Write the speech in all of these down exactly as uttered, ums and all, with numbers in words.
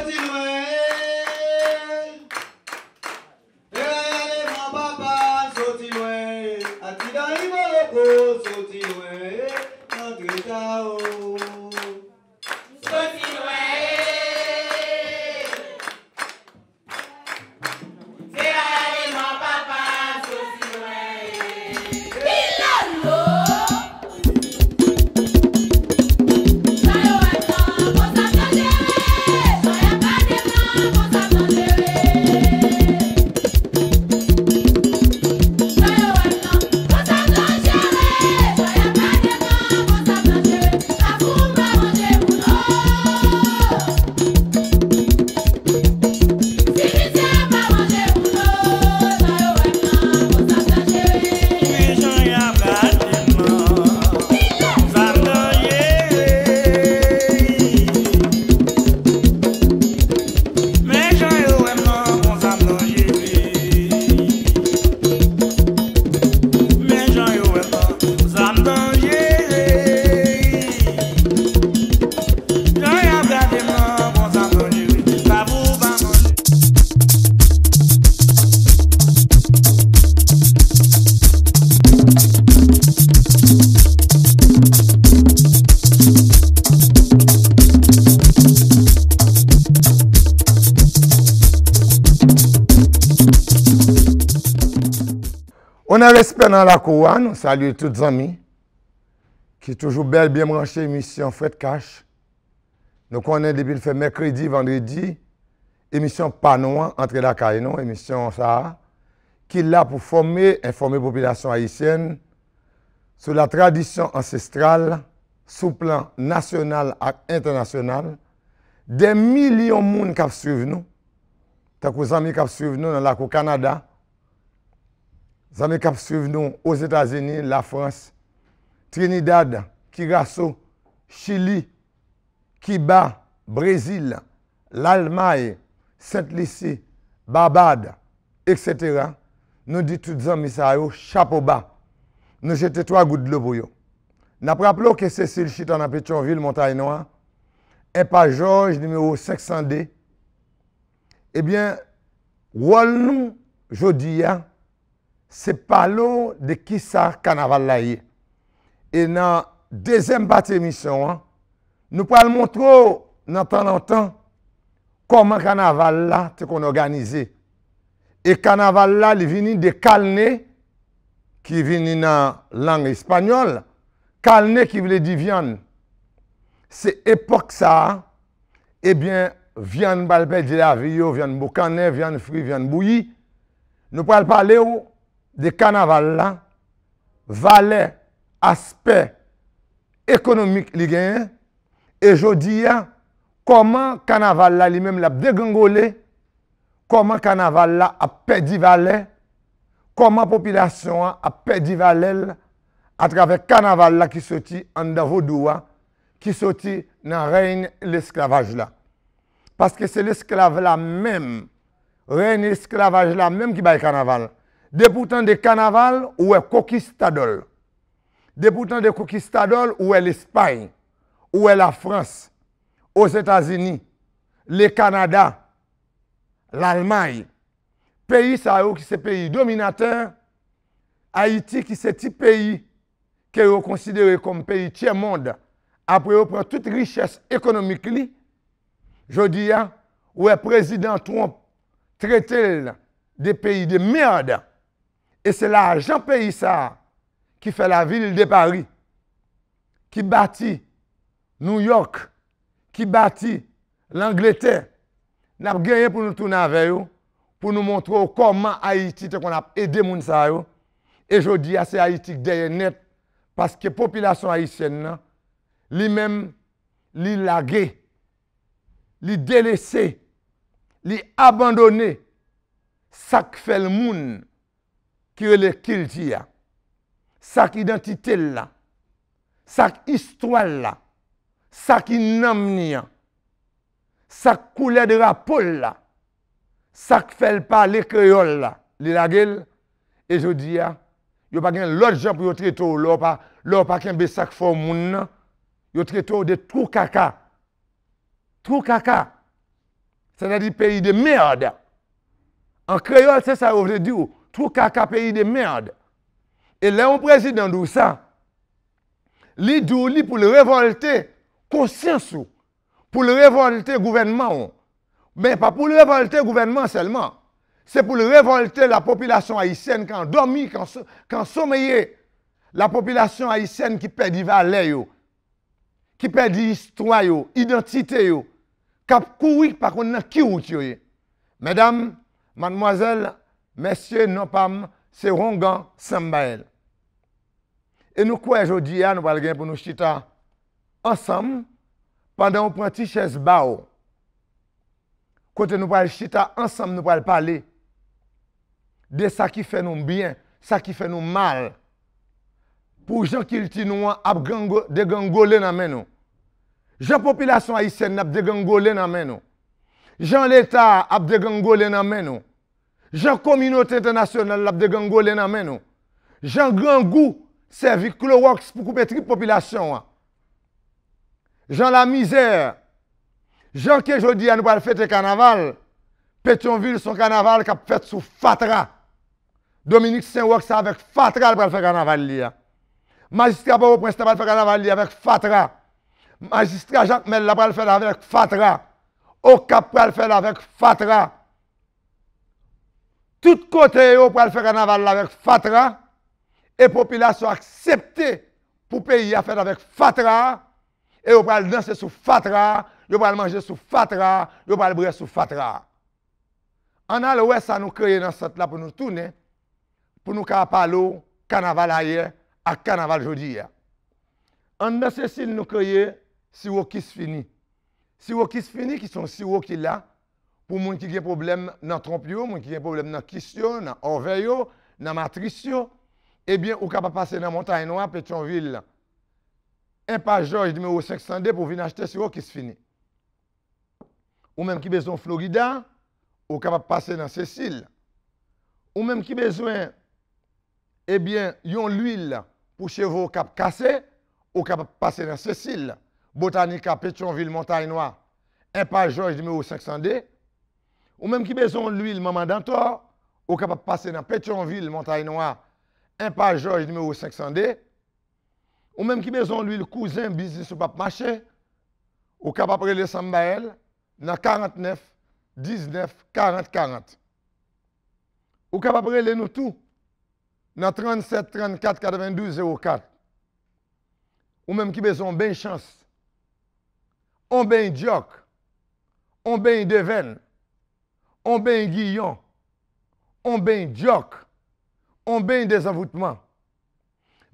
Soti lwen, e, e, e, gade manman papa soti lwen, adidan Iboloko soti lwen, e, nan treta o. Soti lwen, e. Se pa gade manman papa soti lwen, e. Pilolo. Men jan yo wè m nan, konsa m danjere. Men jan yo wè m nan, konsa m danjere. Jan y ap gade m nan, konsa m danjere. Pa pou pa manje. Onè, respè nan lakou a, nou salye tout zanmi ki toujou bèl, byen branche emisyon Frèt Kach. Nou konnen depi l fè mèkredi, vandredi, emisyon pa nou an, Antre Lakay Nou, emisyon sa a, ki la pou fòme, enfòme popilasyon ayisyèn sou la tradisyon ansestral, sou plan nasyonal ak entènasyonal, dè milyon moun k ap swiv nou, tankou zanmi k ap swiv nou nan lakou Kanada, zanmi k ap swiv nou Ozetazini, Lafrans, Trinidad, Kiraso, Chili, Kiba, Brezil, Lalmay, Sent Lisi, Babad, etsetera, nou di tout zanmi sa yo chapo ba. Nou jete twa gout dlo pou yo. N ap raple w ke Sesil chita nan Petyonvil, Montay Nwa, enpas Jòj, nimewo senk san de. Ebyen, wòl nou jodi a, se pale w de kisa kanaval la ye. E nan dezyèm pati emisyon an, nou pral montre w nan tan lontan kòman kanaval la te konn òganize. E kanaval la, li vini de kalne, ki vini nan lang espanyòl, kalne ki vle di vyann. Se epòk sa a, ebyen, vyann pral pèdi lavi yo, vyann boukannen, vyann fri, vyann bouyi. Nou pral pale w de kanaval la, valè, aspè ekonomik li genyen, e jodi a, kòman kanaval la li menm l ap degrengole, kòman kanaval la ap pèdi valè, kòman popilasyon an ap pèdi valè l atravè kanaval la ki soti anndan vodou a, ki soti nan rèy lesklavaj la. Paske se lesklav la menm, rèy lesklavaj la menm ki bay kanaval. Depi w tande kanaval, ou wè konkistadò l. Depi w tande konkistadò l, ou wè Lespay, ou wè Lafrans, Ozetazini, le Kanada, Lalmay. Peyi sa yo ki se peyi dominatè, Ayiti ki se ti peyi ke yo konsidere kòm peyi tyè mond, apre yo pran tout richès ekonomik li, jodi a, ou wè prezidan Trump trete l de peyi de mèd. E se lajan peyi sa a ki fè lavil de Pari, ki bati Nouyòk, ki bati Langletè. N ap genyen pou nou tounen avè yo, pou nou montre w kòman Ayiti te konn ap ede moun sa yo. E jodi a, se Ayiti k dèyè nèt, paske popilasyon ayisyèn nan, li menm, li lage, li delese, li abandone sa k fè l moun, ki rele kilti a, sa k idantite l la, sa k istwa l la, sa ki nanm ni an, sa k koulè drapo l la, sa k fè l pale kreyòl la, li lage l, e jodi a, yo pa gen lòt jan pou yo trete w lè w pa, lè w pa kenbe sa k fè w moun nan, yo trete w de twou kaka. Twou kaka. Sètadi peyi de mèd. An kreyòl, se sa yo vle di w. Trou kaka, peyi de mèd. E lè yon prezidan di w sa, li di w li pou l revòlte konsyans ou, pou l revòlte gouvènman w. Men pa pou l revòlte gouvènman sèlman. Se pou l revòlte la popilasyon ayisyèn k andòmi, k an so-, k ansomeye. La popilasyon ayisyèn ki pèdi valè yo, ki pèdi istwa yo, idantite yo, k ap kouri pa konn nan ki wout yo ye. Medam, madmwazèl, mesye, non pa m, se Hongan Sambael. E nou kwè jodi a, nou pral gen pou nou chita ansanm, pandan w pran ti chèz ba w. Kote nou pral chita ansanm, nou pral pale de sa ki fè nou byen, sa ki fè nou mal. Pou jan kilti nou an ap gango-, degangolen nan men nou. Jan popilasyon ayisyèn nan ap degangolen nan men nou. Jan Leta a ap degangolen nan men nou. Jan kominote entènasyonal la ap degangolen nan men nou. Jan grangou sèvi klowòks pou koupe trip popilasyon an. Jan lamizè, jan ke jodi a nou pral fete kanaval, Petyonvil se yon kanaval k ap fèt sou fatra. Dominik Senwòk se avèk fatra l pral fè kanaval li a. Majistra Pòtoprens la pral fè kanaval li avèk fatra. Majistra Jakmèl la pral fè l avèk fatra. Okap pral fè l avèk fatra. Tout kote yo pral fè kanaval la avèk fatra. E popilasyon aksepte pou peyi a fèt avèk fatra. E yo pral danse sou fatra, yo pral manje sou fatra, yo pral bwè sou fatra. Ann al wè sa nou kreye nan sant la pou nou tounen, pou nou ka pale w kanaval ayè ak kanaval jodi a. Anndan Sesil nou kreye siwo Kis Fini. Siwo Kis Fini ki se yon siwo ki la pou moun ki gen pwoblèm nan twonp yo, moun ki gen pwoblèm nan kis yo, nan òvè yo, nan matris yo. Ebyen, ou kapab pase nan Montay Nwa, Petyonvil, Enpas Jòj nimewo senk san de pou w vin achte siwo Kis Fini. Ou menm ki bezwen Florida, ou kapab pase nan Sesil. Ou menm ki bezwen, ebyen, yon lwil pou cheve w k ap kase, ou kapab pase nan Sesil, Botanica, Petyonvil, Montay Nwa, Enpas Jòj nimewo senk san de. Ou menm ki bezwen yon lwil Manman Dantò, ou kapab pase nan Petyonvil, Montay Nwa, Enpas Jòj nimewo senk san de. Ou menm ki bezwen yon lwil kouzen, biznis ou p ap mache, ou kapab rele Sambael nan karant nèf diznèf karant karant. Ou kapab rele nou tou nan trannsèt trannkat katrevendouz zewo kat. Ou menm ki bezwen yon beny chans, yon beny dyòk, yon beny devèn, yon beny giyon, yon beny dyòk, yon beny dezanvoutman.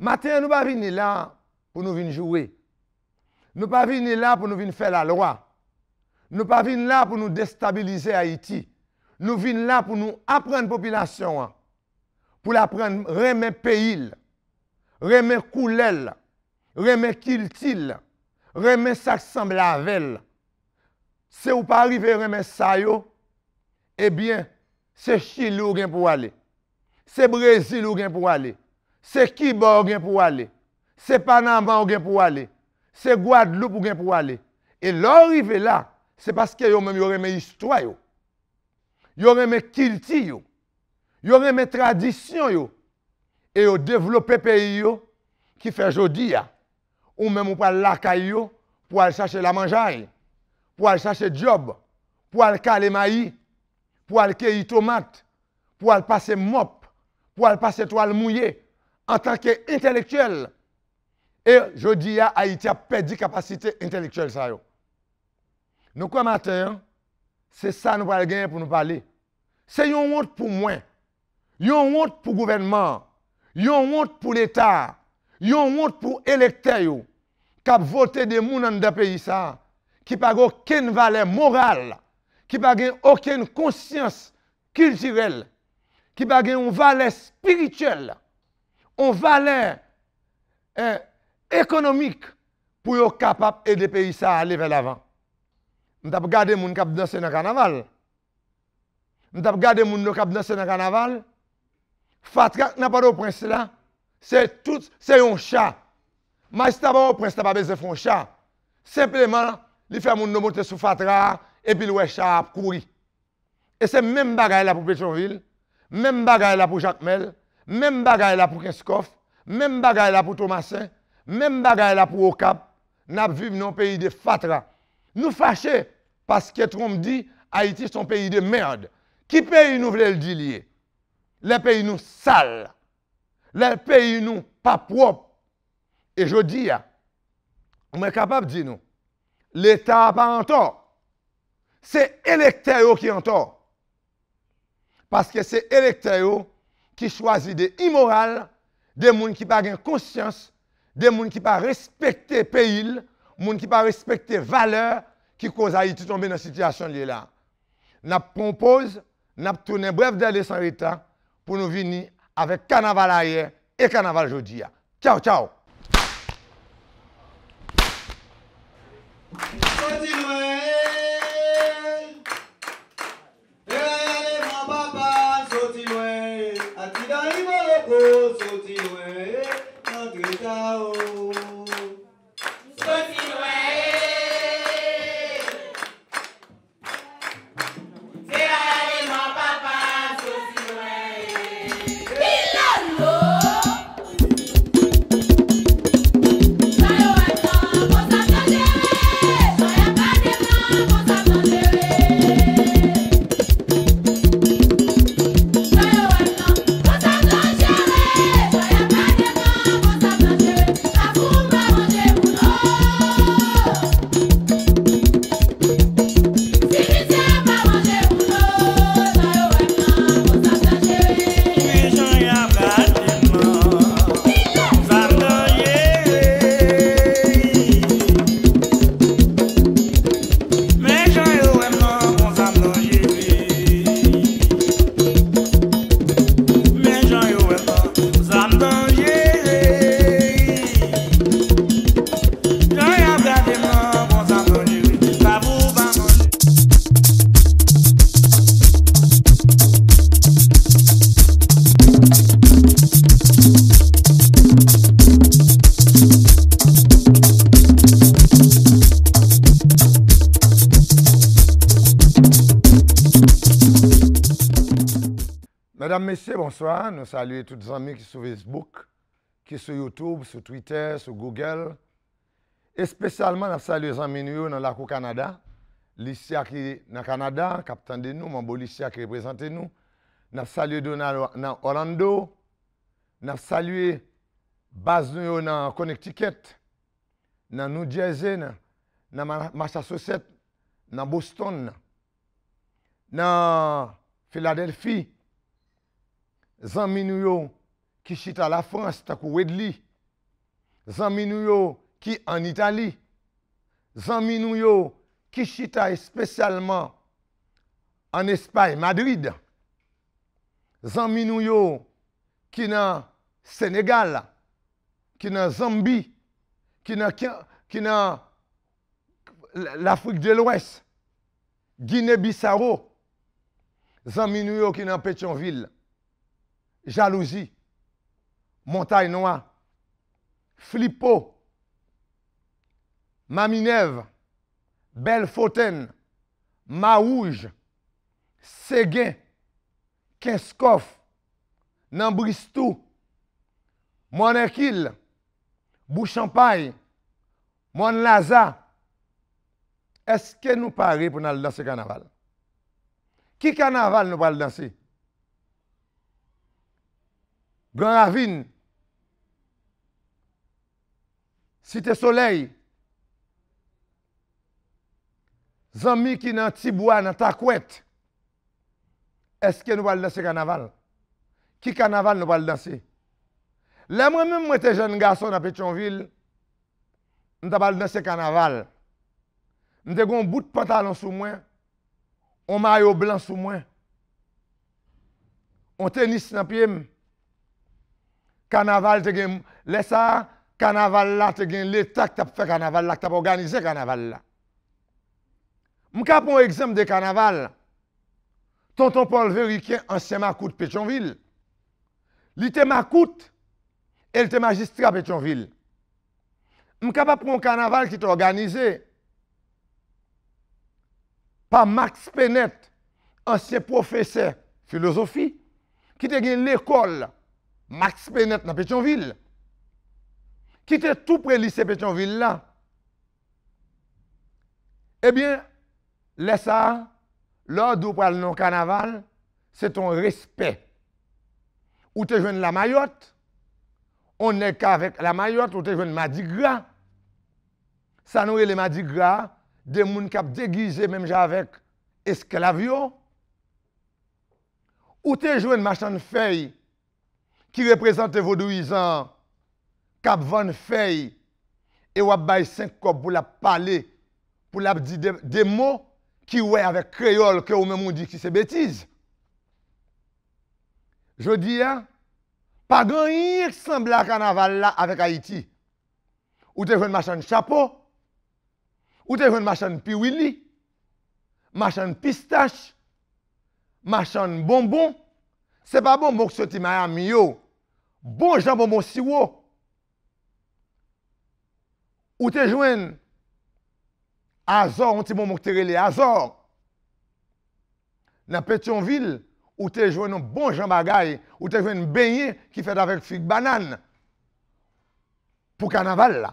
Maten an, nou pa vini la pou nou vin joure. Nou pa vini la pou nou vin fè lalwa. Nou pa vin la pou nou destabilize Ayiti. Nou vin la pou nou aprann popilasyon an, pou l aprann renmen peyi l, renmen koulè l, renmen kilti l, renmen sa k sanble avè l. Si w pa rive renmen sa yo, ebyen, se Chili w gen pou w ale. Se Brezil ou gen pou w ale. Se Kiba w gen pou w ale. Se Panama w gen pou w ale. Se Gwadloup ou gen pou w ale. E lè w rive la, se paske yo menm yo renmen istwa yo. Yo renmen kilti yo. Yo renmen tradisyon yo. E yo devlope peyi yo, ki fè jodi a, ou menm ou pral lakay yo pou al chache lamanjay, pou al chache djòb, pou al kale mayi, pou al keyi tomat, pou al pase mòp, pou al pase twal mouye, antanke entèlektyèl. E jodi a, Ayiti ap pèdi kapasite entèlektyèl sa yo. Nou kwè maten an, se sa nou pral genyen pou nou pale. Se yon wont pou mwen, yon wont pou gouvènman an, yon wont pou Leta a, yon wont pou elektè yo k ap vote de moun anndan peyi sa a, ki pa gen okenn valè moral, ki pa gen okenn konsyans kiltirèl, ki pa gen yon valè espirityèl, yon valè, eh, ekonomik pou yo kapab ede peyi sa a ale vè lavan. M t ap gade moun k ap danse nan kanaval. M t ap gade moun yo k ap danse nan kanaval. Fatra k nan Pòtoprens la, se tout, se yon cha. Majistra Pòtoprens la pa bezwen fè yon cha. Senpleman, li fè moun yo monte sou fatra a, epi l wè cha a ap kouri. E se menm bagay la pou Petyonvil, menm bagay la pou Jakmèl, menm bagay la pou Kenskòf, menm bagay la pou Tomasen, menm bagay la pou Okap. N ap viv nan yon peyi de fatra. Nou fache paske Trump di Ayiti se yon peyi de merde. Ki peyi nou vle l di l ye? Lè peyi nou sal, lè peyi nou pa pwòp. E jodi a, mwen kapab di nou, Leta a pa antò. Se elektè yo ki antò. Paske se elektè yo ki chwazi de imoral, de moun ki pa gen konsyans, de moun ki pa respekte peyi l, moun ki pa respekte valè ki koz Ayiti tonbe nan sitiyasyon l ye la. N ap pran yon poz, n ap tounen brèf dèlè san reta pou nou vini avèk kanaval ayè e kanaval jodi a. Tchaw, tchaw! Soti lwen, e rale man papa, soti lwen, atidan Iboloko, soti lwen, e antre ta o. Soti lwen, e Medam, mesye, bonswa. Nou salye tout zanmi ki sou Facebook, ki sou YouTube, sou Twitter, sou Google. Espesyalman, n ap salye zanmi nou yo nan lakou Kanada. Lisya ki nan Kanada, k ap tande nou, Manbo Lisya ki reprezante nou. N ap salye Donald nan Orlando. N ap salye baz nou yo nan Connecticut, nan New Jersey, nan, nan Ma-, Massachusetts, nan Boston, nan Philadelphie. Zanmi nou yo ki chita Lafrans, tankou Wedley. Zanmi nou yo ki ann Itali. Zanmi nou yo ki chita espesyalman ann Espay, Madrid. Zanmi nou yo ki nan Senegal, ki nan Zanbi, ki nan, ki nan Lafrik de Lwès, Gine Bisawo, zanmi nou yo ki nan Petyonvil, Jalouzi, Montay Nwa, Flipo, Maminèv, Bèlfotèn, Mawouj, Segen, Kenskòf, nan Bristou, Mòn Èkil, Bouchanpay, Mòn Laza. Èske nou pare pou n al danse kanaval? Ki kanaval nou pral danse? Gran Ravin, Site Solèy, zanmi ki nan Tibwa, nan Takwèt, èske nou pral danse kanaval? Ki kanaval nou pral danse? Lè mwen menm mwen te jèn gason nan Petyonvil, m t ap al danse kanaval. M te gen yon bout pantalon sou mwen, yon mayo blan sou mwen, yon tenis nan pye m. Kanaval te gen, lè sa a, kanaval la te gen Leta k t ap fè kanaval la, k t ap òganize kanaval la. M ka pran yon egzanp de kanaval. Tonton Pòl Veriken, ansyen makout Petyonvil. Li te makout e l te majistra Petyonvil. M kapab pran yon kanaval ki te òganize pa Max Pennet, ansyen pwofesè filozofi, ki te gen lekòl Max Pennet nan Petyonvil, ki te tou pre lise Petyonvil la. Ebyen, lè sa a, lè w di w pral nan yon kanaval, se t on respè. Ou te jwenn lamayòt, on nèg k avèk lamayòt, ou te jwenn madigra. Sa nou rele madigra a, de moun k ap degize menm jan avèk esklav yo. Ou te jwenn machann fèy ki reprezante vodouyizan an, k ap vann fèy, e w ap bay senk kòb pou l ap pale, pou l ap di de, de mo ki wè avèk kreyòl ke ou menm ou di ki se betiz. Jodi a, pa gen anyen k sanble a kanaval la avèk Ayiti. Ou te jwenn machann chapo, ou te jwenn machann piwili, machann pistach, machann bonbon. Se pa bonbon k soti Miami yo, bon jan bonbon siwo. Ou te jwenn azò, yon ti bonbon ki te rele azò. Nan Petyonvil, ou te jwenn yon bon jan bagay, ou te jwenn benyen ki fèt avèk fig banann pou kanaval la.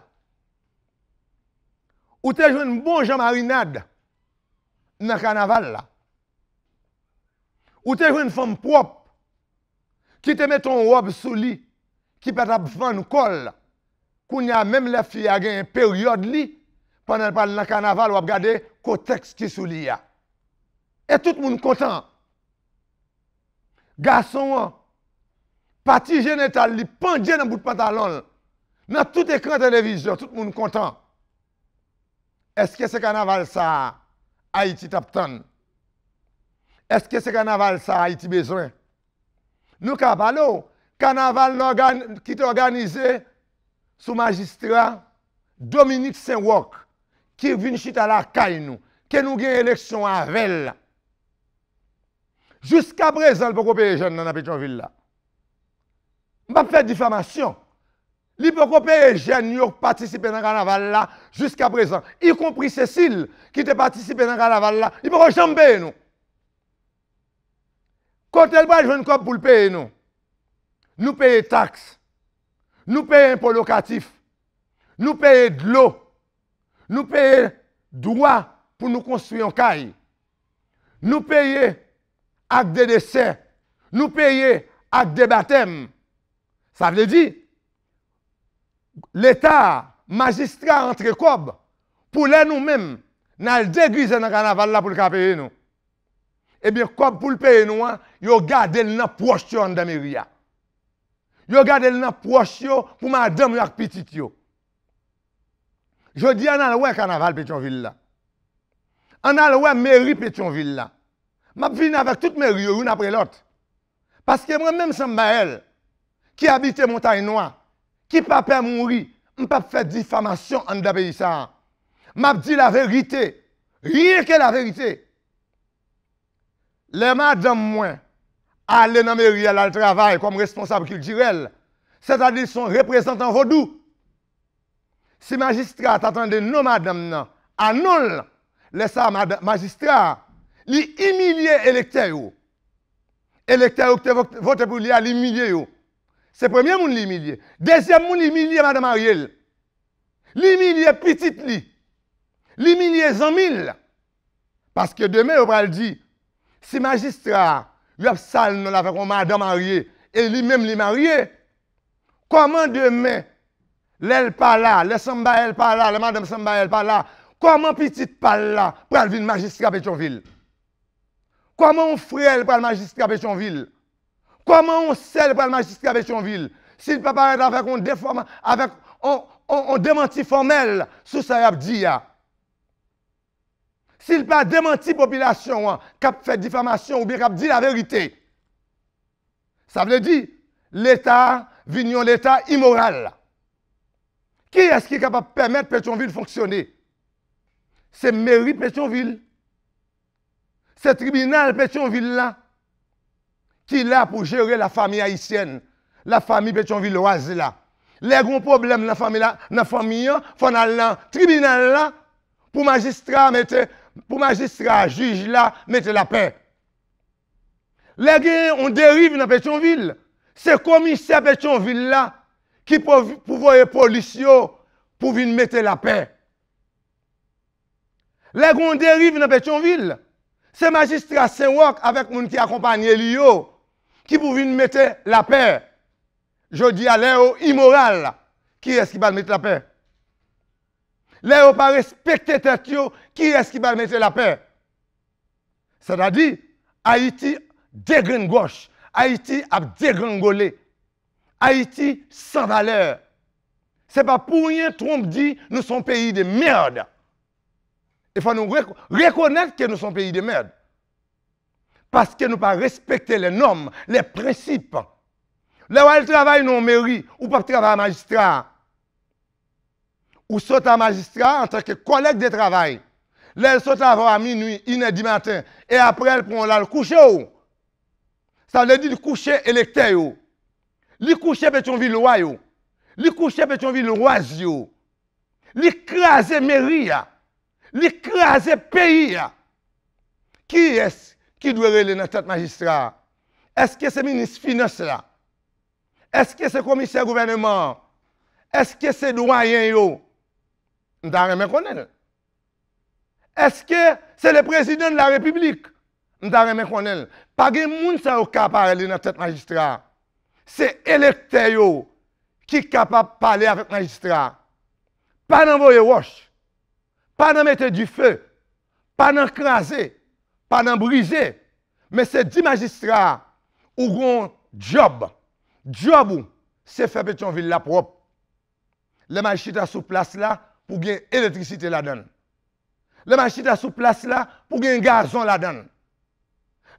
Ou te jwenn bon jan marinad nan kanaval la. Ou te jwenn fanm pwòp ki te mete yon wòb sou li, ki pa t ap fann kò l. Kounye a, menm lè fi a genyen peryòd li, pandan l pral nan kanaval, w ap gade kotèks ki sou li a. E tout moun kontan. Gason an, pati jenetal li pandye nan bout pantalon l. Nan tout ekran televizyon, tout moun kontan. Èske se kanaval sa a Ayiti t ap tann? Èske se kanaval sa a Ayiti bezwen? Nou ka pale w, kanaval n ògan-, ki te òganize sou majistra Dominique Saint-Roch, ki vin chita lakay nou, ke nou gen eleksyon avè l. Jiskaprezan, l poko peye jèn nan nan Petyonvil la. M p ap fè difamasyon. Li poko peye jèn yo k patisipe nan kanaval la jiskaprezan, ikonpri Cecile, ki te patisipe nan kanaval la. Li poko janm peye nou. Kote l pral jwenn kòb pou l peye nou? Nou peye taks. Nou peye enpo lokatif. Nou peye dlo. Nou peye dwa pou nou konstwi yon kay. Nou peye ak de desè. Nou peye ak de batèm. Sa vle di, Leta a, majistra a antre kòb pou lè nou menm, n al degize nan kanaval la pou l ka peye nou. Ebyen, kòb pou l peye nou an, yo gade l nan pwòch yo anndan meri a. Yo gade l nan pwòch yo pou madanm yo ak pitit yo. Jodi a, ann al wè kanaval Petyonvil la. Ann al wè meri Petyonvil la. M ap vini avèk tout meri yo, youn apre lòt. Paske mwen menm, Sanbayèl, ki abite Montay Nwa, ki pa pè mouri, m p ap fè difamasyon anndan peyi sa a. M ap di laverite, ryen ke laverite. Lè madanm mwen ale nan meri a, l al travay kòm responsab kiltirèl, sètadi se yon reprezantan vodou. Si majistra a ta tande non madanm nan a non l, lè sa a mada-, majistra a, li imilye elektè yo. Elektè yo ki te vo-, vote pou li a, li imilye yo. Se premye moun li imilye. Dezyèm moun, li imilye madan marye l. Li imilye pitit li. Li imilye zanmi l. Paske demen yo pral di, si majistra a, yo ap sal non l avèk yon madan marye, e li menm li marye, kòman demen, lè l pa la, lè Sanbayèl pa la, lè madanm Sanbayèl pa la, kòman pitit pa l la pral vin majistra Petyonvil? Kòman yon frè l pral majistra Petyonvil? Kòman yon sè l pral majistra Petyonvil si l pa parèt avèk yon defòma-, avèk on, on, on demanti fòmèl sou sa y ap di a? Si l pa demanti popilasyon an k ap fè difamasyon oubyen k ap di laverite? Sa vle di, Leta a vin yon Leta imoral. Kiyès ki kapab pèmèt Petyonvil fonksyone? Se meri Petyonvil. Se tribinal Petyonvil la ki la pou jere lafanmi ayisyèn, lafanmi petyonvilwaz la. Lè gen yon pwoblèm nan fanmi la, nan fanmi an, fò n al nan tribinal la pou majistra a mete pou majistra, jij la mete lapè. Lè gen yon deriv nan Petyonvil, se komisè Petyonvil la ki pou, pou voye polis yo pou vin mete lapè. Lè gen yon deriv nan Petyonvil, se majistra Senwòk avèk moun ki akonpanye li yo ki pou vin mete lapè. Jodi a, lè yo imoral, kiyès ki pral mete lapè? Lè yo pa respekte tèt yo, kiyès ki pral mete lapè? Sètadi, Ayiti degrengwòch, Ayiti ap degrangole, Ayiti san valè. Se pa pou ryen Trump di nou se yon peyi de mèd. E fò nou rek- rekonèt ke nou se yon peyi de mèd. Paske nou pa respekte les normes, les principes. Lè w al travay nan yon meri, ou p ap travay a majistra. Ou sot a majistra antanke kòlèg de travay. Lè l sot avè w a minui, inè di maten, e apre l pran w l al kouche w. Sa vle di l kouche elektè yo. Li kouche Petyonvilwa yo. Li kouche Petyonvilwaz yo. Li kraze meri a. Li kraze peyi a. Kiyès ki dwe rele nan tèt majistra a? Èske se minis finans la? Èske se komisè gouvèneman an? Èske se dwayen yo? M ta renmen konnen l. Èske se le président de la République? M ta renmen konnen l. Pa gen moun sa yo ka parèt li nan tèt majistra a. Se elektè yo ki kapab pale avèk majistra a. Pa nan voye wòch, pa nan mete dife, pa nan kraze, pa nan brize, men se di majistra a, ou gon djòb. Djòb ou, se fè Petyonvil la pwòp. Lè m al chita sou plas la, pou gen elektrisite ladan l. Lè m al chita sou plas la, pou gen gazon ladan l.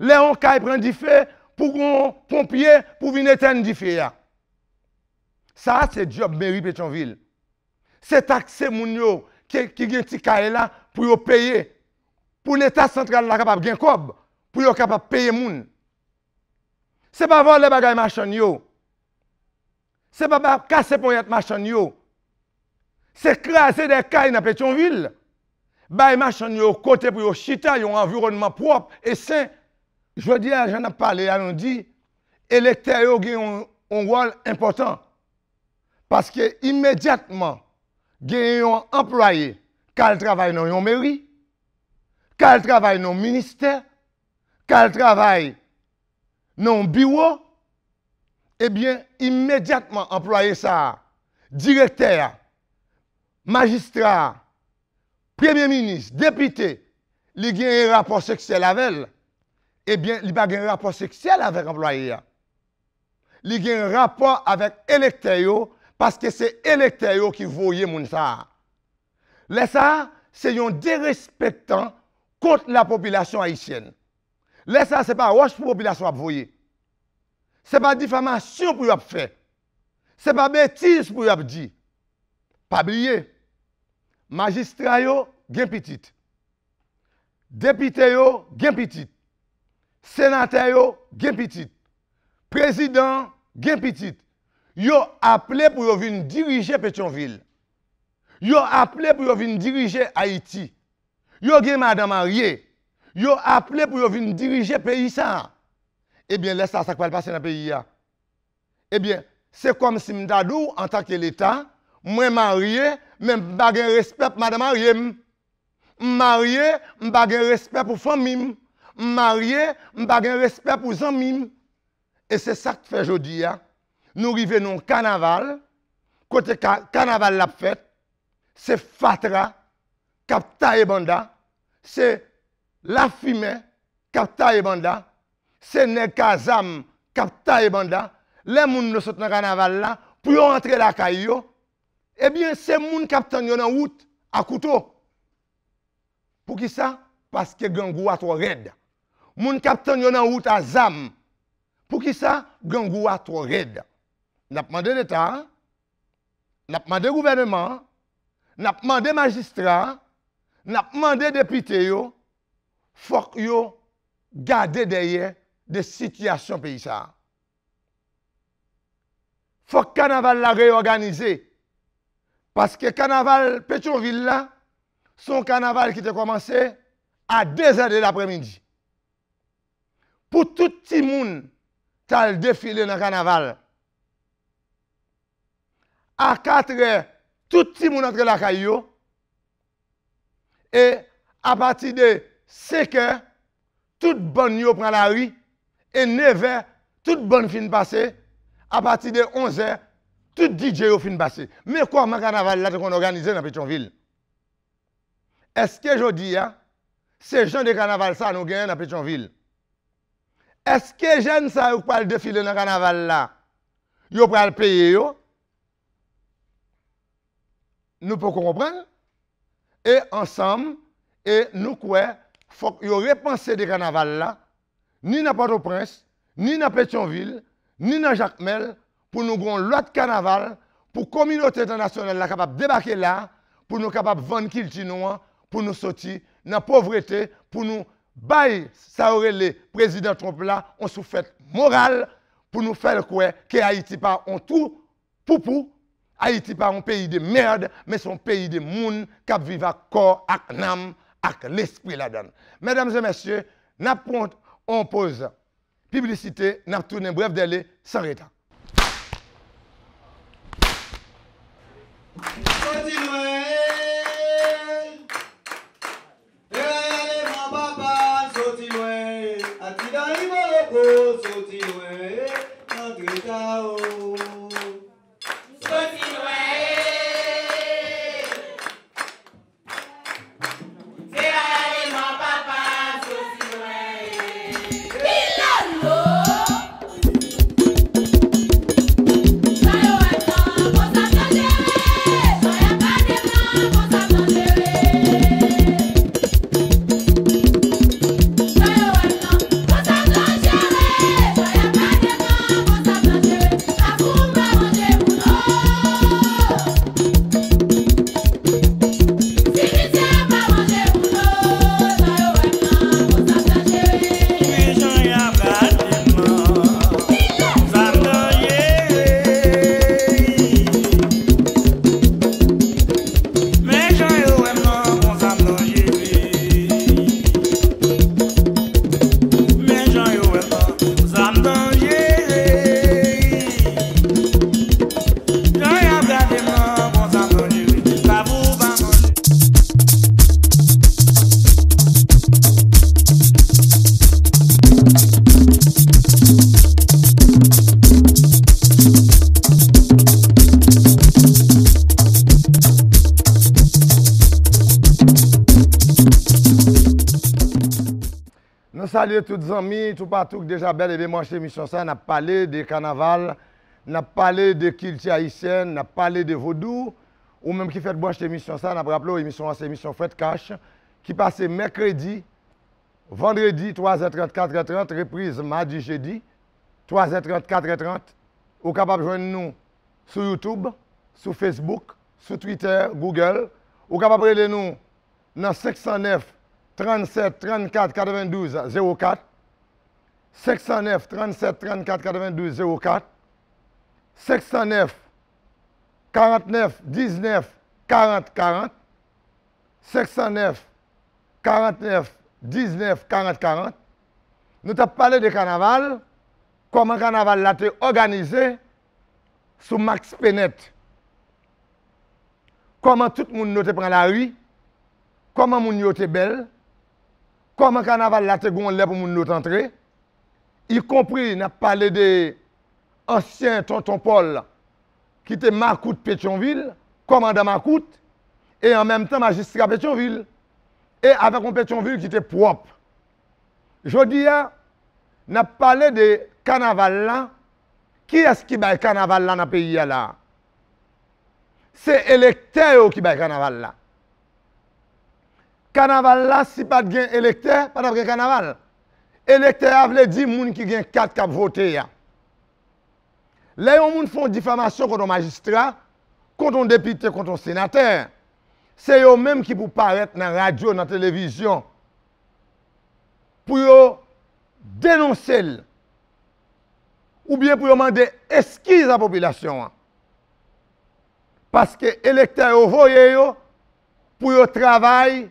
Lè yon kay pran dife, pou gen yon ponpye pou vin etèn dife a. Sa a se djòb meri Petyonvil. Se takse moun yo ki, ki gen ti kay la pou yo peye. Pou Leta santral la kapab gen kòb, pou yo kapab peye moun. Se pa vòlè bagay machann yo. Se pa ba- kase ponyèt machann yo. Se kraze de kay nan Petyonvil. Bay machann yo kote pou yo chita, yon anviwònman pwòp e sen. Jodi a, jan n ap pale a, nou di, elektè yo gen yon, yon wòl enpòtan. Paske imedyatman, gen yon anplwaye k al travay nan yon meri, k al travay nan yon ministè, k al travay nan yon biwo, ebyen, imedyatman anplwaye sa a, direktè a, majistra a, premye minis, depite, li genyen rapò seksyèl avè l, ebyen, li pa gen rapò seksyèl avèk anplwaye a. Li gen rapò avèk elektè yo, paske se elektè yo ki voye moun sa a. Lè sa a, se yon derespektan kont la popilasyon ayisyèn. Lè sa a, se pa wòch pou popilasyon ap voye. Se pa difamasyon pou y ap fè. Se pa betiz pou y ap di. Pa bliye, majistra yo gen pitit. Depite yo gen pitit. Senatè yo gen pitit. Prezidan gen pitit. Yo aple pou yo vin dirije Petyonvil. Yo aple pou yo vin dirije Ayiti. Yo gen madan marye. Yo aple pou yo vin dirije peyi sa a. Ebyen, lè sa a, sa k pral pase nan peyi a? Ebyen, se kòmsi m ta di w, antanke Leta, mwen marye, men m pa gen respè pou madan marye m. M marye, m pa gen respè pou fanmi m. M marye, m pa gen respè pou zanmi m. E se sa k fè jodi a, nou rive nan yon kanaval, kote ka, kanaval la ap fèt, se fatra k ap taye banda, se lafimen k ap taye banda, se nèg k a zam k ap taye banda. Lè moun yo sot nan kanaval la, pou yo rantre lakay yo, ebyen, se moun k ap tann yo nan wout a kouto. Poukisa? Paske grangou a twò rèd. Moun k ap tann yo nan wout a zam. Poukisa? Grangou a twò rèd. N ap mande Leta a, n ap mande gouvèneman an, n ap mande majistra a, n ap mande depite yo, fòk yo gade dèyè de sitiyasyon peyi sa a. Fòk kanaval la reyòganize. Paske kanaval Petyonvil la, se yon kanaval ki te kòmanse a dezè de laprèmidi. Pou tout timoun t al defile nan kanaval. A katrè, tout timoun antre lakay yo. E apati de senkè, tout bann yo pran lari. E nevè, tout bann fin pase. Apati de onzè, tout D J yo fin pase. Men kòman kanaval la te konn òganize nan Petyonvil? Èske jodi a, se jan de kanaval sa nou genyen nan Petyonvil? Èske jèn sa yo k pral defile nan kanaval la, yo pral peye yo? Nou poko konprann. E ansanm, e nou kwè, fòk yo repanse de kanaval la, ni nan Pòtoprens, ni nan Petyonvil, ni nan Jakmèl, pou nou gen yon lòt kanaval, pou kominote entènasyonal la kapab debake la, pou nou kapab vann kilti nou an, pou nou soti nan povrete, pou nou bay sa yo rele prezidan Trump la yon souflèt moral, pou nou fè l kwè ke Ayiti pa yon twou poupou. Ayiti pa yon peyi de mèd, men se yon peyi de moun k ap viv ak kò, ak nanm, ak lespri ladan l. Medam e mesye, n ap pran yon poz piblisite, n ap tounen brèf dèle, san reta. Soti lwen, e rale man papa, soti lwen, aksidan li moloko, soti lwen, e antre ta o. Soti lwen, e. Se rale man papa, soti lwen, e. Pilolo. Sa yo wè nan konsa danjere, sa y ap gade nan konsa danjere. Men jan yo wè m nan, konsa m danjere. Men jan yo wè m nan, konsa m danjere. Jan y ap gade m nan, konsa m danjere. Sa pou w pa manje. Nou salye tout zanmi, toupatou k deja bèl e byen branche emisyon sa. N ap pale de kanaval, n ap pale de kilti ayisyèn, n ap pale de vodou. Ou menm ki fèk branche emisyon sa, n ap raple w, emisyon an se emisyon Frèt Kach, ki pase mèkredi, vandredi, twa zè trant, kat è trant, repriz madi, jedi, twa zè trant, kat è trant. Ou kapab jwenn nou sou YouTube, sou Facebook, sou Twitter, Google. Ou kapab rele nou nan senk san nèf, trannsèt, trannkat, katrevendouz, zewo kat, senk san nèf, trannsèt, trannkat, katrevendouz, zewo kat, senk san nèf, karantnèf, diznèf, karant, karant, senk san nèf, karantnèf, diznèf, karant, karant. Nou t ap pale de kanaval, kòman kanaval la te òganize sou Max Penèt. Kòman tout moun yo te pran lari, kòman moun yo te bèl, kòman kanaval la te gen yon lè pou moun yo t antre, ikonpri n ap pale de ansyen Tonton Pòl ki te makout Petyonvil, kòmandan makout, e an menm tan majistra Petyonvil, e avèk yon Petyonvil ki te pwòp. Jodi a, n ap pale de kanaval la. Kiyès ki bay kanaval la nan peyi a la a? Se elektè yo ki bay kanaval la. Kanaval la, si pa t gen elektè, pa t ap gen kanaval. Elektè a vle di moun ki gen kat k ap vote a. Lè yon moun fè yon difamasyon kont yon majistra, kont yon depite, kont yon senatè, se yo menm ki pou parèt nan radyo, nan televizyon, pou yo denonse l, oubyen pou yo mande eskiz a popilasyon an. Paske elektè yo voye yo pou yo travay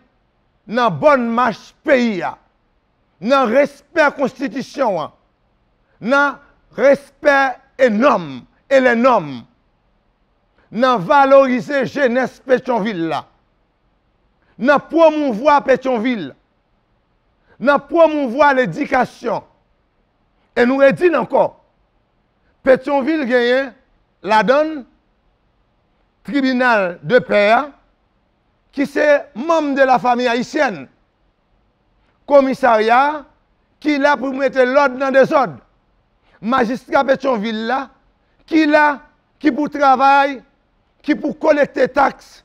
nan bòn mach peyi a, nan respè konstitisyon an, nan respè e nòm e lè nòm, nan valorize jenès Petyonvil la, nan pwomouvwa Petyonvil, nan pwomouvwa ledikasyon. E nou redi l ankò, Petyonvil genyen ladan l tribinal de pè a, ki se manm de la famiy ayisyèn, komisarya a, ki la pou mete lòd nan dezòd, majistra Petyonvil la, ki la, ki pou travay, ki pou kolekte taks,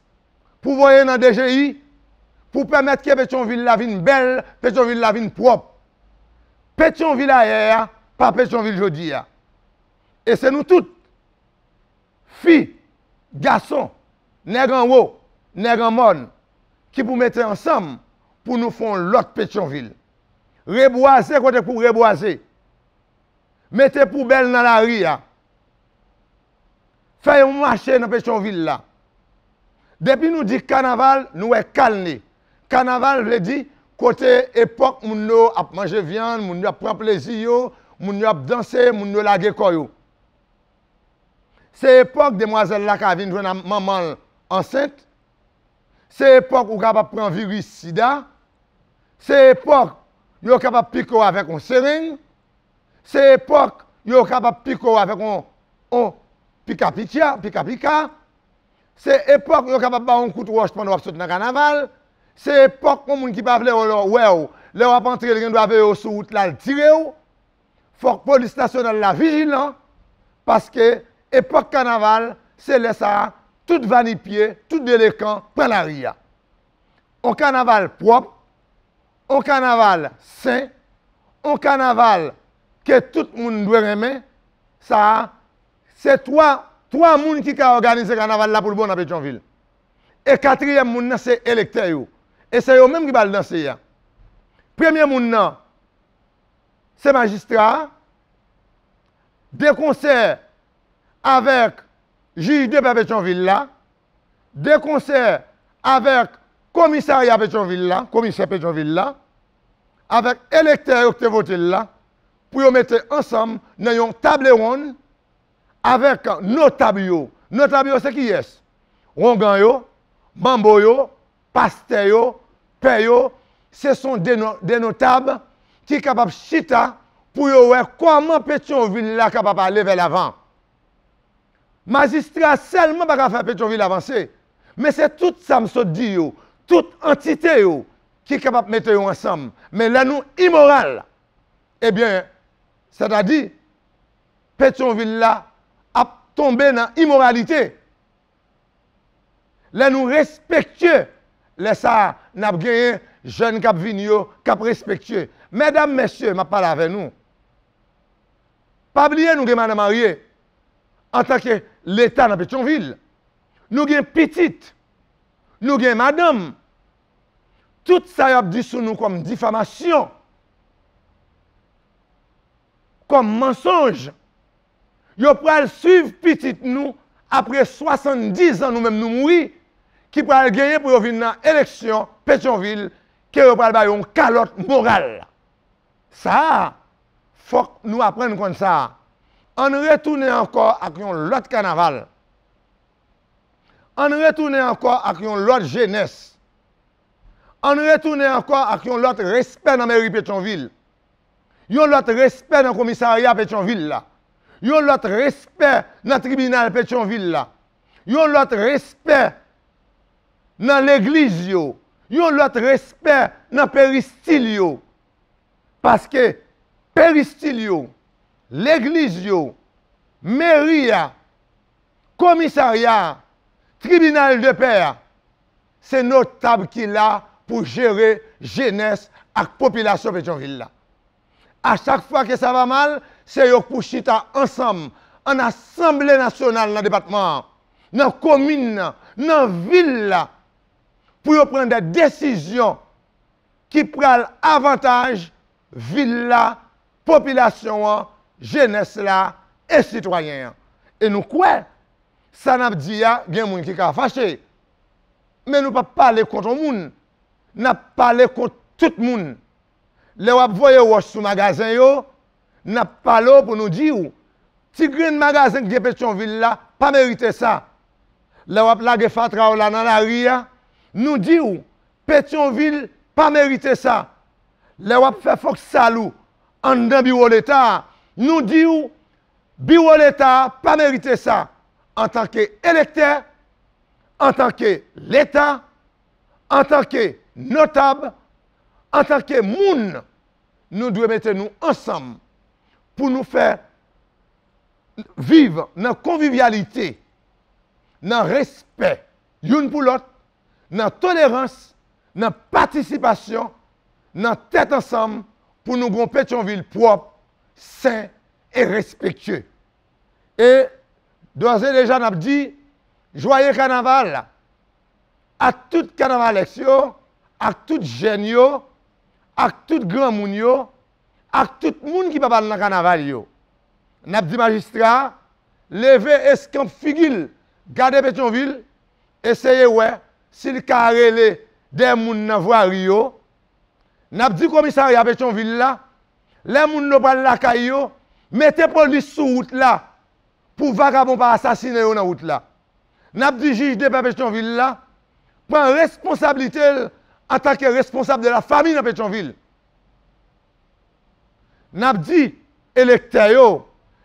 pou voye nan D G I, pou pèmèt ke Petyonvil la vin bèl, Petyonvil la vin pwòp. Petyonvil ayè a pa Petyonvil jodi a. E se nou tout, fi, gason, nèg anwo, nèg an mòn, ki pou mete ansanm pou nou fè yon lòt Petyonvil. Rebwaze kote pou rebwaze. Mete poubèl nan lari a. Fè yon mache nan Petyonvil la. Depi nou di kanaval, nou wè kalne. Kanaval vle di kote epòk moun yo ap manje vyann, moun yo ap pran plezi yo, moun yo ap danse, moun yo lage kò yo. Se epòk demwazèl la ka vin jwenn manman l ansent. Se epòk ou kapab pran viris sida. Se epòk yo kapab pike w avèk yon sereng. Se epòk yo kapab pike w avèk yon, yon pika pika, pika pika. Se epòk yo kapab ba w yon kout wòch pandan w ap sot nan kanaval. Se epòk yon moun ki pa vle wè w, lè w ap antre, li gen dwa veye w sou wout la, l tire w. Fòk polis nasyonal la vijilan, paske epòk kanaval, se lè sa a, tout vanipye, tout delekan pran lari a. On kanaval pwòp, on kanaval sen, on kanaval ke tout moun dwe renmen, sa a, se twa, twa moun ki ka òganize kanaval la pou l bon nan Petyonvil. E katriyèm moun nan, se elektè yo. E se yo menm ki pral danse a. Premye moun nan, se majistra a, de konsè avèk jij de pè Petyonvil la, de konsè avèk komisarya Petyonvil la, komisè Petyonvil la, avèk elektè yo ki te vote l la, pou yo mete ansanm nan yon table ronde avèk notab yo. Notab yo se kiyès? Wongan yo, manbo yo, pastè yo, pè yo, se son de no-, de notab ki kapab chita pou yo wè kòman Petyonvil la kapab ale vè lavan. Majistra sèlman pa ka fè Petyonvil avanse, men se tout sa m sot di yo, tout antite yo ki kapab mete yo ansanm. Men lè nou imoral, ebyen, sètadi, Petyonvil la ap tonbe nan imoralite. Lè nou respektye, lè sa a, n ap genyen jèn k ap vini yo, k ap respektye. Medam, mesye, m ap pale avè nou. Pa bliye nou gen madan marye antanke Leta nan Petyonvil. Nou gen pitit. Nou gen madanm. Tout sa y ap di sou nou kòm difamasyon, kòm mansonj, yo pral swiv pitit nou apre swasanndiz an nou menm nou mouri, ki pral genyen pou yo vin nan eleksyon Petyonvil, ke yo pral ba yo yon kalòt moral. Sa a, fòk nou aprann konn sa a. Ann retounen ankò ak yon lòt kanaval. Ann retounen ankò ak yon lòt jenès. Ann retounen ankò ak yon lòt respè nan meri Petyonvil. Yon lòt respè nan komisarya Petyonvil la. Yon lòt respè nan tribinal Petyonvil la. Yon lòt respè nan legliz yo. Yon lòt respè nan peristil yo. Paske peristil yo, legliz yo, meri a, komisarya a, tribinal de pè a, se notab ki la pou jere jenès ak popilasyon Petyonvil la. A chak fwa ke sa va mal, se yo k pou chita ansanm ann Asanble Nasyonal nan depatman an, nan komin nan, nan vil la, pou yo pran de desizyon ki pral avantaj vil la, popilasyon an, jenès la e sitwayen an. E nou kwè, sa n ap di a, gen moun ki ka fache. Men nou p ap pale kont yon moun. n ap pale kont tout moun. Lè w ap voye wòch sou magazen yo, n ap pale w pou nou di w, ti grenn magazen k gen Petyonvil la pa merite sa. Lè w ap lage fatra w la nan lari a, nou di w, Petyonvil pa merite sa. Lè w ap fè fòk sal ou anndan biwo Leta a, nou di w, biwo Leta a pa merite sa. Antanke elektè, antanke Leta, antanke notab, antanke moun, nou dwe mete nou ansanm pou nou fè viv nan konvivyalite, nan respè youn pou lòt, nan tolerans, nan patisipasyon, nan tèt ansanm pou nou gon Petyonvil pwòp, sen e respektye. E dòz e deja n ap di, jwaye kanaval ak tout kanavalès yo, ak tout jèn yo, ak tout granmoun yo, ak tout moun ki p ap al nan kanaval yo. N ap di majistra a, leve eskanp figi l, gade Petyonvil, eseye wè si l ka rele de moun nan vwari yo. N ap di komisarya Petyonvil la, lè moun yo pral lakay yo, mete polis sou wout la pou vagabon pa asasinen yo nan wout la. N ap di jij depè Petyonvil la, pran responsablite l antanke responsab de la fami nan Petyonvil. N ap di elektè yo,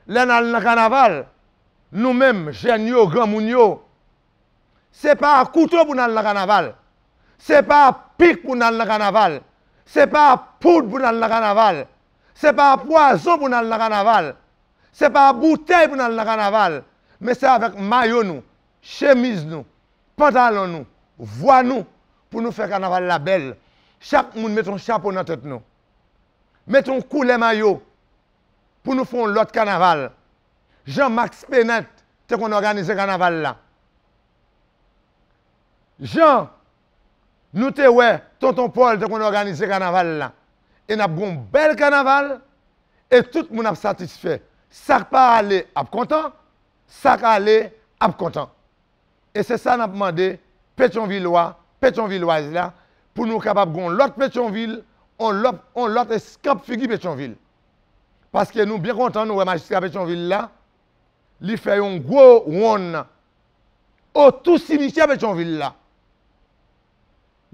lè n al nan kanaval, nou menm, jèn yo, granmoun yo, se pa a kouto pou n al nan kanaval. Se pa a pik pou n al nan kanaval. Se pa a poud pou n al nan kanaval. Se pa a pwazon pou n al nan kanaval. Se pa a boutèy pou n al nan kanaval. Men se avèk mayo nou, chemiz nou, pantalon nou, vwa nou pou nou fè kanaval la bèl. Chak moun met yon chapo nan tèt nou. Met yon koulè mayo pou nou fè yon lòt kanaval. Jan Max Penat te konn òganize kanaval la. Jan nou te wè Tonton Pòl te konn òganize kanaval la. E n ap gon bèl kanaval e tout moun ap satisfè. Sa k pa ale ap kontan, sa k ale ap kontan. E se sa n ap mande Petyonvilwa, Petyonvilwaz la, pou nou kapab gon lòt Petyonvil, on lòt, on lòt eskanp figi Petyonvil. Paske nou byen kontan nou wè majistra Petyonvil la, li fè yon gwo wonn otou simityè Petyonvil la.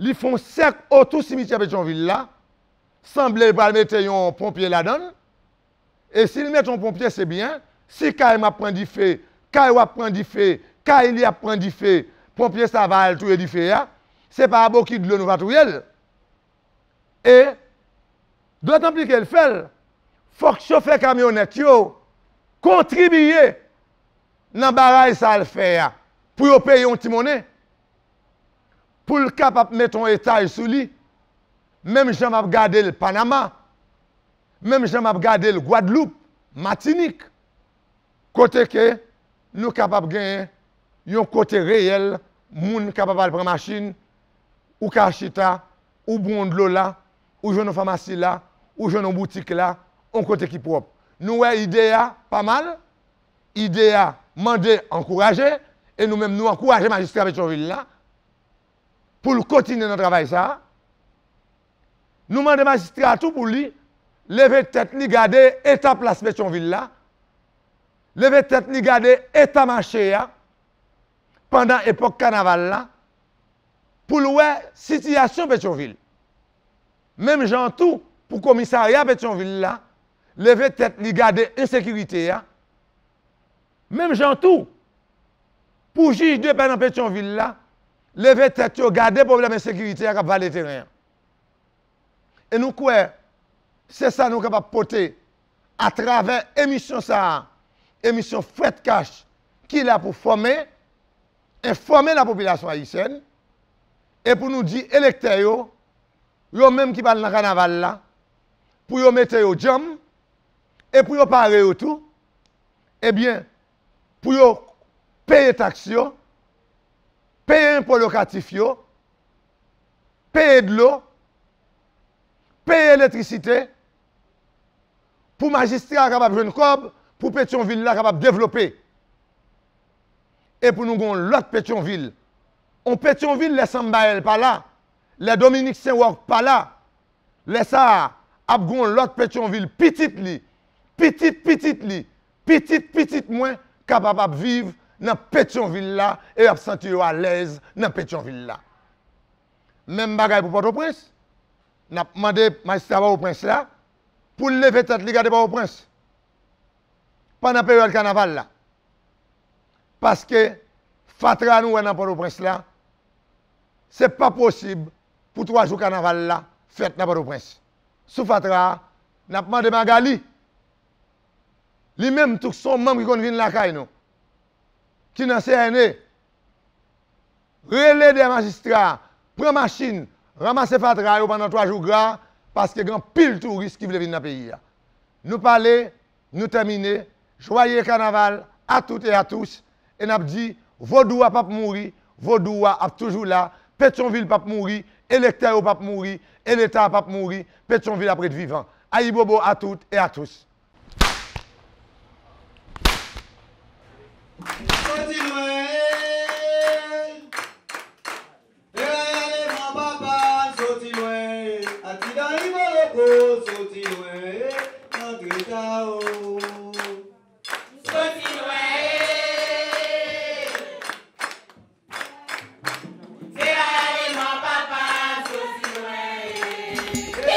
Li fè yon sèk otou simityè Petyonvil la, sanble l pral mete yon ponpye ladan l. E si l mete yon ponpye, se byen. Si kay m ap pran dife, kay w ap pran dife, kay li ap pran dife, ponpye sa va al touye dife a. Se pa a bokit dlo nou va touye l. E dotan pli ke l fè l, fòk chofè kamyonèt yo kontribiye nan bagay sa l fè a pou yo peye yon ti monnen, pou l kapab mete yon etaj sou li, menm jan m ap gade l Panama, menm jan m ap gade l Gwadloup, Matinik, kote ke nou kapab genyen yon kote reyèl, moun kapab al pran machin, ou ka chita, ou bwè yon dlo la, ou jwenn yon famasi la, ou jwenn yon boutik la, yon kote ki pwòp. Nou wè ide a pa mal, ide a mande ankouraje, e nou menm nou ankouraje majistra Petyonvil la pou l kontinye nan travay sa a. Nou mande majistra a tou pou li leve tèt li gade eta plas Petyonvil la, leve tèt li gade eta mache a pandan epòk kanaval la, pou l wè sitiyasyon Petyonvil. Menm jan tou pou komisarya Petyonvil la, leve tèt li gade ensekirite a. Menm jan tou pou jij depè nan Petyonvil la, leve tèt yo gade pwoblèm ensekirite a k ap vale teren an. E nou kwè se sa nou kapab pote atravè emisyon sa a, emisyon Frèt Kach ki la pou fòme, enfòme lapopilasyon ayisyèn, e pou nou di elektè yo, yo menm ki pral nan kanaval la, pou yo mete yo djanm, e pou yo pare yo tou, ebyen, pou yo peye taks yo, peye enpo lokatif yo, peye dlo, peye elektrisite, pou majistra a kapab jwenn kòb, pou Petyonvil la kapab devlope. E pou nou gen yon lòt Petyonvil. Yon Petyonvil lè Sanbayèl pa la, Lè Dominik Senwòk pa la, lè sa a, ap gen yon lòt Petyonvil pitit li, pitit pitit li, pitit pitit mwen kapab ap viv nan Petyonvil la e y ap santi yo alèz nan Petyonvil la. Menm bagay pou Pòtoprens. N ap mande majistra Pòtoprens la pou l leve tèt li gade Pòtoprens pandan peryòd kanaval la. Paske fatra nou wè nan Pòtoprens la, se pa posib pou twa jou kanaval la fèt nan Pòtoprens. Sou fatra a, n ap mande Magali, li menm tou se yon manm ki konn vin lakay nou, ki nan C N E, rele dèyè majistra, pran machin, ranmase fatra yo pandan twa jou gra, paske gen anpil touris ki vle vin nan peyi a. Nou pale, nou tèmine. Joyeux carnaval à toutes et à tous. E n ap di, vodou a p ap mouri, vodou a ap toujou la, Petyonvil p ap mouri, elektè yo p ap mouri, e Leta a p ap mouri, Petyonvil ap ret vivan. Ayibobo à toutes et à tous. Soti lwen, e rayale mwen papa, soti lwen, atidan Iboloko, soti lwen, antre ta o. Soti lwen, e se rayale mwen papa, soti lwen, e.